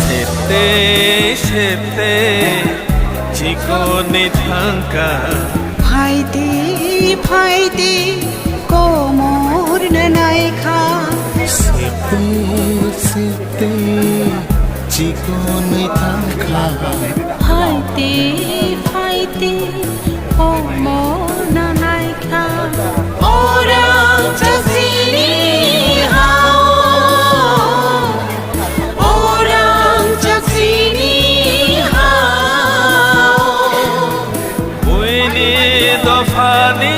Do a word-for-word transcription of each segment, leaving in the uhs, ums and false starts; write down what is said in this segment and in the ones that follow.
Septe, septe, chikonwi thangkha. Phaidi, phaidi, komor na naikha. Septe, septe, chikonwi thangkha. Phaidi, phaidi, komor na naikha. Orang chasini hao. Orang chasini hao. Buini dophani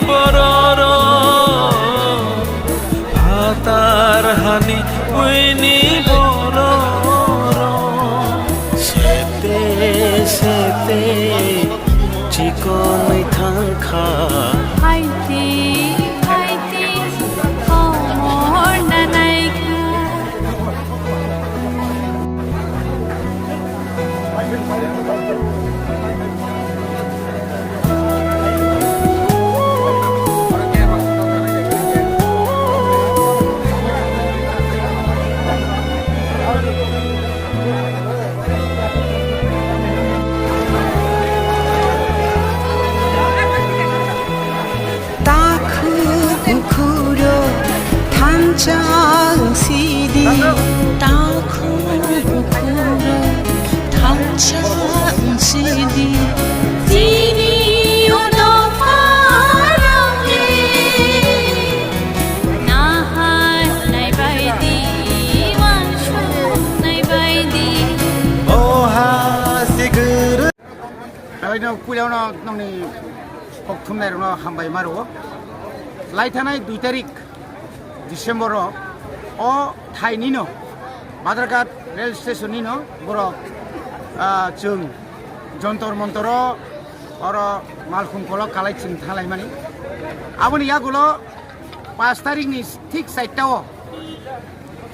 bororok, phatar hani buini bororok. Septe, septe, chikonwi thangkha. Phaidi, phaidi, komor na naikha. Takhuk bukhuro thansa wngsidi. Takhuk bukhuro thansa wngsidi. Chini o dopharokni nahar naibaidi, uansuk naibaidi. Oha siguru. Belai no puila no nongni kok thumnai rokno hambai ma rwo. Lai thanai dui tarik December o, o thai nino Badharghat rail station nino borok, ah, chwng Jontor Montor o oro Malkhung kolok kalai chwng thanglai mani. Aboni yagulo pash tarik ni thik chaita o,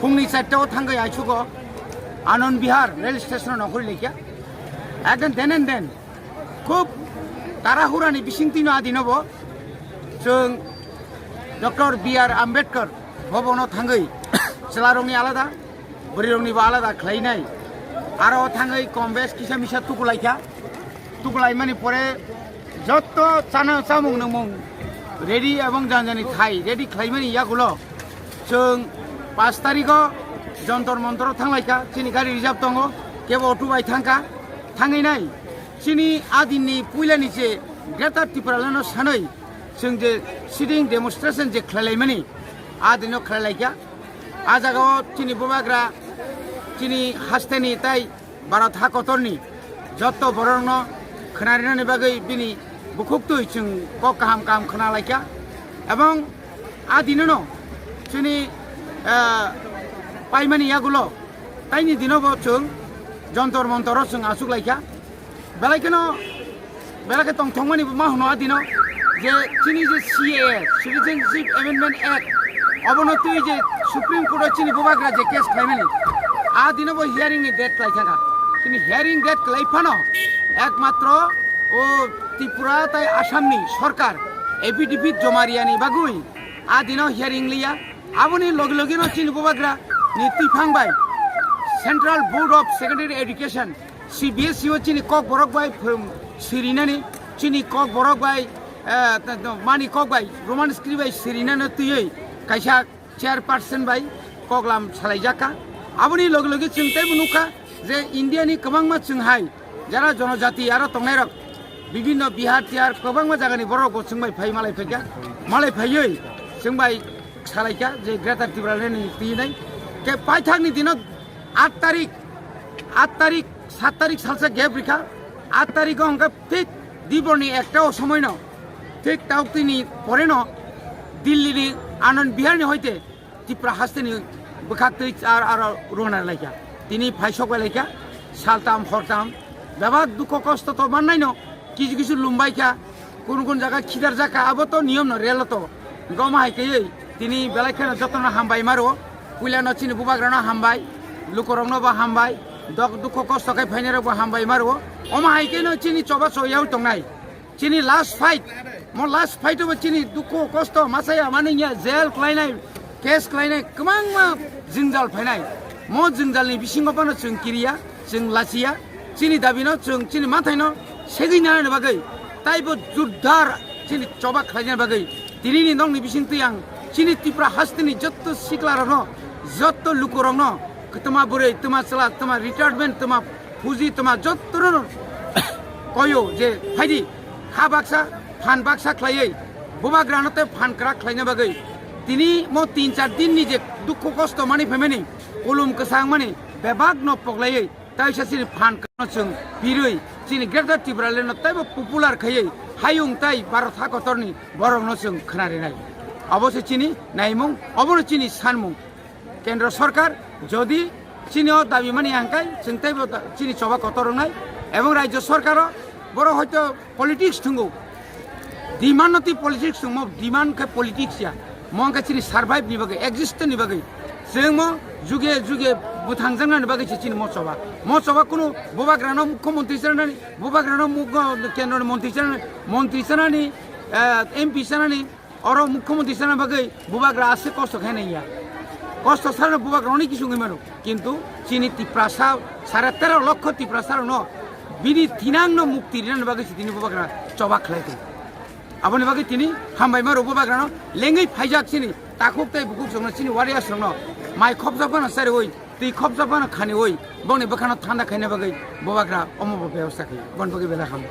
phungni chaita o thangwi aisugo Anand Vihar rail station o nokhorwi laikha. Ekdom den en den. Khub tarahurani bisingtwino adinobo chwng Doctor B R Ambedkar bhabono thangwi chwlarokni alada, bwrwiroknibo alada khlainai. Aro thangwi kom bes kisa misa tukulaikha. Tukulaimani pore jotto chana chamung nungmung ready ebong janjani thai ready khlaimani yagulo chwng pash tarigo Jontor Montor o thanglaikha. Chini gari reserve tongo, kebo auto bai thangkha, thangwi nai. Chini a dinni puilani je Greater Tipraland no sanwi chwng je sitting demonstration je khlailaimani, a dino khlailaikha. A jagao chini bubagra, chini hasteni tai Bharat ha kotorni jotto borokno khwnarinani bagwi bini bukhuktwi chwng kok kaham kaham khwnalaikha. Ebong a dinono chini, ah, paimani yagulo taini dinobo chwng Jontor Montoro chwng achuklaikha. Belai kheno, belai khe tongthokmani ma hwno a dino je chini je C A A, Citizenship Amendment Act, obono twi je Supreme Court o chini bubagra je case khlaimani, a dino bo hearing ni date khlai thangkha. Chini hearing date khlai phano ekmatro o Tripura tai Assam ni sorkar affidavit joma riyani bagwi a dino hearing liya. Aboni logi logi no chini bubagra ni twiphang bai Central Board of Secondary Education, C B S E o chini kok borok bai phwrwng sirinani, chini kok borok bai, eh, mani kok bai, Roman script bai sirinani twiwi kaisa chairperson bai koklam salaijak kha. Aboni logi logi chwng teibo nukha je India ni kwbangma chwng hai jara jonojati aro tongnairok bibinno Bihar tiyar kwbangma jagani borok bo chwng bai phai malai phaikha, malai phaiwi chwng bai salaikha je Greater Tipraland ni twi nai. Ke paithakni dino aat tarik, aat tarik, saat tarik salsa gap rikha. Aat tariko hwnkhe thik diporni ekta o somoino thik tauk tini poreno Dillini Anand Viharni hoite Tipra hasteni bwkhak twi ar aro rwna laikha. Tini phaisok bai laikha, saltam hortam bebak dukho kosto to mannaino kisu kisu lumbaikha, kun kun jaga khidarjakha, abo to niyom no relo to. Goma hai kaiwi tini belai kheno jotono hambai maro, puilano chini bubagrano hambai, lukorokno bo hambai, dok dukho kosto khai phainairok bo hambai maro. Omo hai keno chini choba choyao tongnai. Chini last fight, mo last fight bo chini dukhu kosto masaya maningya jail khlainai, case khlainai, kwbangma jwngjal phainai. Mo jwngjalni bisingo phano chwng kiriya, chwng lachiya, chini dabino chwng chini mathaino segwi nanani bagwi, taibo jurdar chini choba khlainani bagwi. Tinini nokni bisingtwi ang chini Tripura hasteni jotto siklarokno, jotto lukurokno, kwtma bwrwi, twma chwla, twma retirement, twma phuji, twma jottono koyo je phaidi kha baksa, phan baksa khlaiwi bubagrano tei phan kwrak khlaina bagwi. Tini mo tin char dinni je dukhu kosto mani phaimani, kulum kwsang mani bebakno poklaiwi, taisa chini phan kwrakno chwng pirwi, chini Greater Tipralandno taibo popular khaiwi, hayung tai Bharat hakotorni borokno chwng khna rinai. Obo se chini naimung, obono chini sanmung. Kendro sorkar jodi chini o dabi mani hangkai, chwng teibo da-, chini choba kotor wngnai, ebong rajyo sorkaro borok hoito politics thwngo, demand no twi politics thwngmo, demand khe politics ya, mo hwnkhe chini survive ni bagwi, exist ni bagwi, chwng mo juge juge bwthangjaknani bagwi se chini mo choba, mo choba kunu bubagrano mukhyamantri chanani, bubagrano mukho kendroni mantri chanani, mantri chanani, eh, M P chanani, oro mukhyamantri sana bagwi bubagra ase kosto khaina ya. Kosto sana bubagra oni kisu wngwi mano. Kintu chini Tiprasa sare tero lokho Tiprasa rokno bini thinangno mukti rinani bagwi si tini bubagra choba khlai tong. Aboni bagwi tini hambai maro bubagrano lengwi phaijak chini takhuk tei bukhuk songno chini warriors rokno mai khopjak phano sari oi. Twi khopsa phano khani oi, bongni bwkhano thanda khaina bagwi bubagra omo bo bebostha khaio, boni bagwi belai ham.